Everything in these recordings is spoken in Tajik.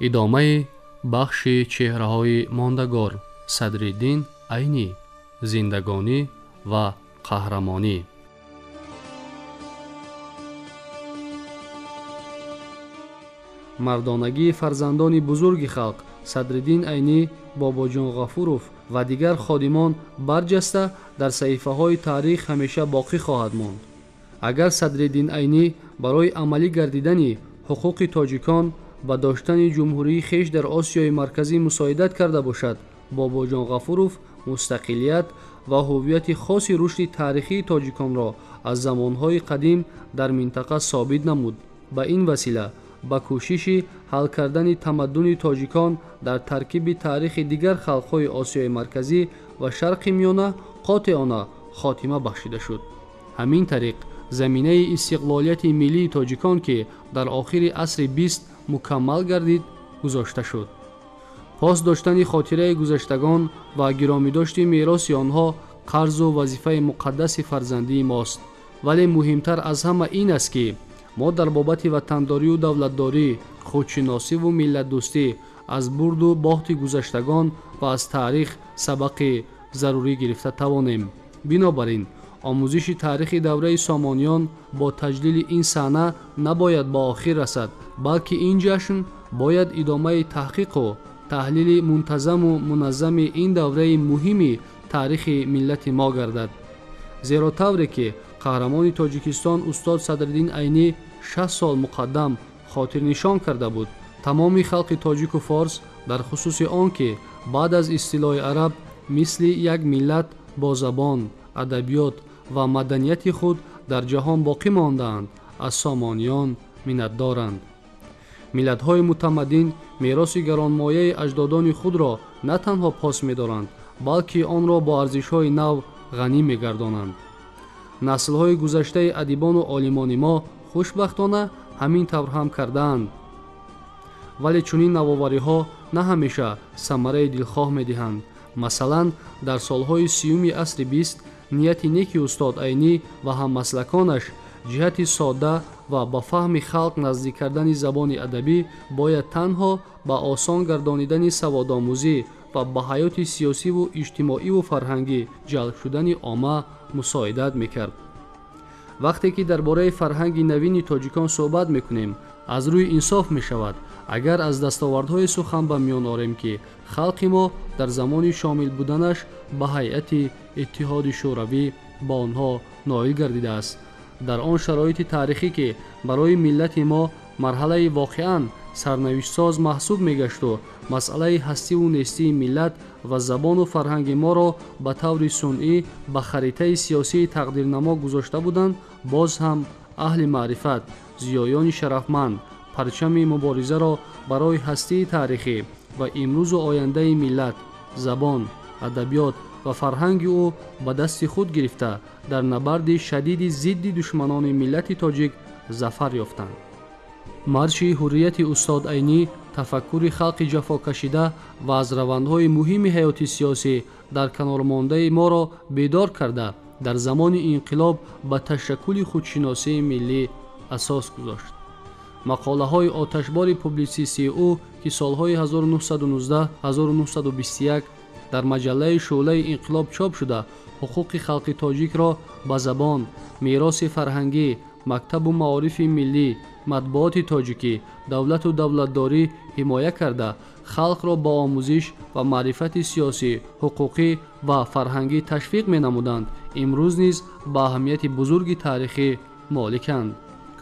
Идомаи бахши чеҳраҳои мондагор Садриддин Айнӣ, зиндагонӣ ва қаҳрамонӣ. Мардонагии фарзандони бузурги халқ Садриддин Айнӣ, Бобоҷон Ғафуров ва дигар ходимон барҷаста дар саҳифаҳои таърих ҳамеша боқӣ хоҳад монд. Агар Садриддин Айнӣ барои амалӣ гардидани ҳуқуқи тоҷикон ба доштани ҷумҳурии хеш дар Осиёи Марказӣ мусоидат карда бошад, Бобоҷон Ғафуров мустақилият ва ҳуввияти хоси рушди таърихии тоҷиконро аз замонҳои қадим дар минтақа собит намуд. Ба ин васила ба кӯшиши ҳал кардани тамаддуни тоҷикон дар таркиби таърихи дигар халқҳои Осиёи Марказӣ ва Шарқи Миёна қотеона хотима бахшида шуд. Ҳамин тариқ заминаи истиқлолияти миллии тоҷикон, ки дар охири асри 20 мукаммал гардид, гузошта шуд. Пос доштани хотираи гузаштагон ва гиромидошти мероси онҳо қарзу вазифаи муқаддаси фарзандии мост. Вале муҳимтар аз ҳама ин аст, ки мо дар бобати ватандорию давлатдорӣ, худшиносиву миллатдӯстӣ аз бурду бохти гузаштагон ва аз таърих сабақи зарурӣ гирифта тавонем. Бинобар ин омӯзиши таърихи давраи сомониён бо таҷлили ин саҳна набояд ба охир расад, балки ин ҷашн бояд идомаи таҳқиқу таҳлили мунтазаму муназзами ин давраи муҳими таърихи миллати мо гардад. Зеро тавре ки қаҳрамони Тоҷикистон устод Садриддин Айнӣ 60 сол муқаддам хотирнишон карда буд, тамоми халқи тоҷику форс дар хусуси он ки баъд аз истилои араб мисли як миллат бо забон, адабиёт ва маданияти худ дар ҷаҳон боқӣ мондаанд, аз сомониён миннатдоранд. Миллатҳои мутамаддин мероси гаронмояи аҷдодони худро на танҳо пос медоранд, балки онро бо арзишҳои нав ғанӣ мегардонанд. Наслҳои гузаштаи адибону олимони мо хушбахтона ҳамин тавр ҳам кардаанд. Вале чунин навовариҳо на ҳамеша самараи дилхоҳ медиҳанд. Масалан, дар солҳои 30-уми асри 20 нияти неки устод Айнӣ ва ҳаммаслаконаш ҷиҳати содда ва ба фаҳми халқ наздик кардани забони адабӣ бояд танҳо ба осон гардонидани саводомӯзӣ ва ба ҳаёти сиёсиву иҷтимоиву фарҳангӣ ҷалб шудани омма мусоидат мекард. Вақте ки дар бораи фарҳанги навини тоҷикон суҳбат мекунем, аз рӯи инсоф мешавад агар аз дастовардҳои сухан ба миён орем, ки халқи мо дар замони шомил буданаш ба ҳайати Иттиҳоди Шӯравӣ ба онҳо ноил гардидааст. Дар он шароити таърихӣ, ки барои миллати мо марҳалаи воқеан сарнавиштсоз маҳсуб мегашту масъалаи ҳастиву нестии миллат ва забону фарҳанги моро ба таври сунъӣ ба харитаи сиёсии тақдирнамо гузошта буданд, боз ҳам аҳли маърифат, зиёёни шарафманд парчами муборизаро барои ҳастии таърихӣ ва имрӯзу ояндаи миллат, забон, адабиёт ва фарҳанги ӯ ба дасти худ гирифта дар набарди шадиди зидди душманони миллати тоҷик зафар ёфтанд. Марши ҳуррияти устод Айнӣ тафаккури халқи ҷафокашида ва аз равандҳои муҳими ҳаёти сиёсӣ дар канормондаи моро бедор карда, дар замони инқилоб ба ташаккули худшиносии миллӣ асос гузошт. Мақолаҳои оташбори публитсистии ӯ, ки солҳои 1919-1921 дар маҷаллаи Шӯълаи инқилоб чоп шуда, ҳуқуқи халқи тоҷикро ба забон, мероси фарҳангӣ, мактабу маорифи миллӣ, матбуоти тоҷикӣ, давлату давлатдорӣ ҳимоя карда, халқро ба омӯзиш ва маърифати сиёсӣ, ҳуқуқӣ ва фарҳангӣ ташвиқ менамуданд, имрӯз низ ба аҳамияти бузурги таърихӣ моликанд.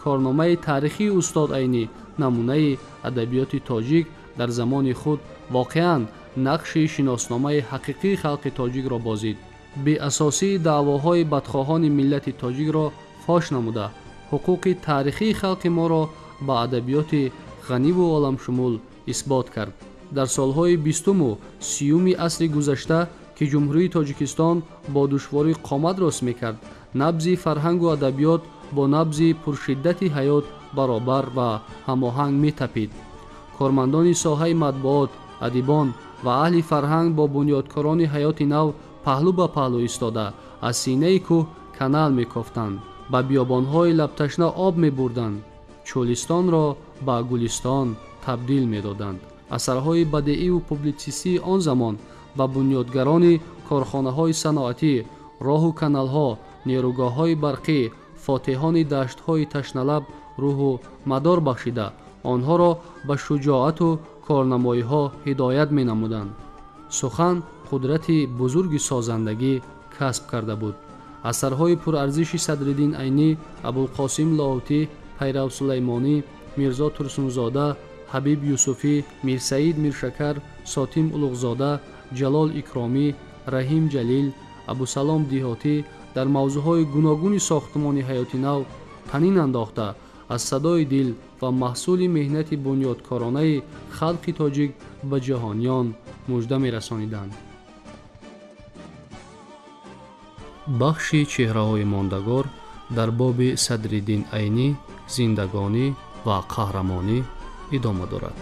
Корномаи таърихии устод Айнӣ намунаи адабиёти тоҷик дар замони худ воқеан нақши шиносномаи ҳақиқии халқи тоҷикро бозид. Беасосии даъвоҳои бадхоҳони миллати тоҷикро фош намуда, ҳуқуқи таърихии халқи моро ба адабиёти ғаниву оламшумул исбот кард. Дар солҳои 20-уму 30-уми асри гузашта, ки Ҷумҳурии Тоҷикистон бо душворӣ қомат рост мекард, набзи фарҳангу адабиёт бо набзи пуршиддати ҳаёт баробар ва ҳамоҳанг метапид. Кормандони соҳаи матбуот, адибон ва аҳли фарҳанг бо бунёдкорони ҳаёти нав паҳлӯ ба паҳлӯ истода, аз синаи кӯҳ канал мекофтанд, ба биёбонҳои лабташна об мебурданд, чӯлистонро ба гулистон табдил медоданд. Асарҳои бадеиву публитсистии он замон ба бунёдгарони корхонаҳои саноатӣ, роҳу каналҳо, нерӯгоҳҳои барқӣ, фотиҳони даштҳои ташналаб рӯҳу мадор бахшида, онҳоро ба шуҷоату корнамоиҳо ҳидоят менамуданд. Сухан қудрати бузурги созандагӣ касб карда буд. Асарҳои пурарзиши Садриддин Айнӣ, Абулқосим Лоҳутӣ, Пайрав Сулаймонӣ, Мирзо Турсунзода, Ҳабиб Юсуфӣ, Мирсаид Миршакар, Сотим Улуғзода, Ҷалол Икромӣ, Раҳим Ҷалил, Абусалом Диҳотӣ дар мавзӯъҳои гуногуни сохтмони ҳаёти нав танин андохта, аз садои дил ва маҳсули меҳнати бунёдкоронаи халқи тоҷик ба ҷаҳониён мужда мерасониданд. Бахши чеҳраҳои мондагор дар боби Садриддин Айнӣ, зиндагонӣ ва қаҳрамонӣ идома дорад.